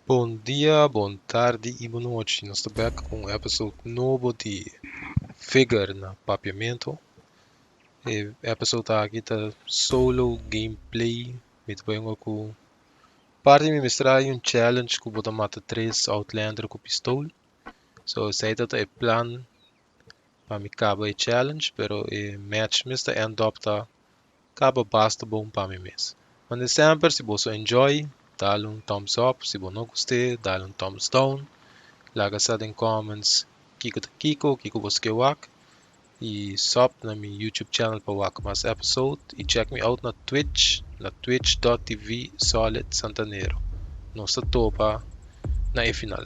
Bon dia, bon tardi i bon nochi. Nos ta bek ku un episode nobo di Figure na Papiamento. E episode aki ta solo gameplay. Mi ta bai hunga ku parti mi mester haña un challenge ku bo ta mata tres Outlander ku pistol. So esei ta e plan pa mi kaba e challenge, pero e match mes ta end up ta kaba basta bon pa mi mes. Mande semper si boso enjoy, dal un thumbs up, si bo no gust'é, dal un thumbs down. Laga sa den comments kiko ta kiko, kiko boso ke wak. I sub na mi YouTube channel pa wak mas episode i check me out na Twitch na twitch.tv Solid Santanero. Nos ta topa na e final.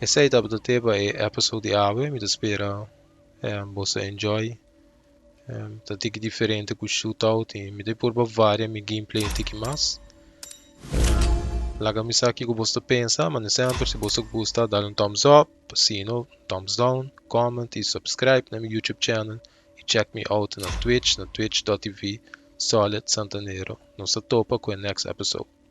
Esei tabata te pa e episode di awe. Mi ta spera boso enjoy. Ta tiki diferente ku shootout i mi ta purba varia mi gameplay un tiki mas. Laga mi sa kiko boso ta pensa. Mane semper, si boso gusta, dal un thumbs up. Si no, thumbs down. Comment i subscribe na mi YouTube channel. I check me out na Twitch na twitch.tv Solid Santanero. Nos ta topa ku e next episode.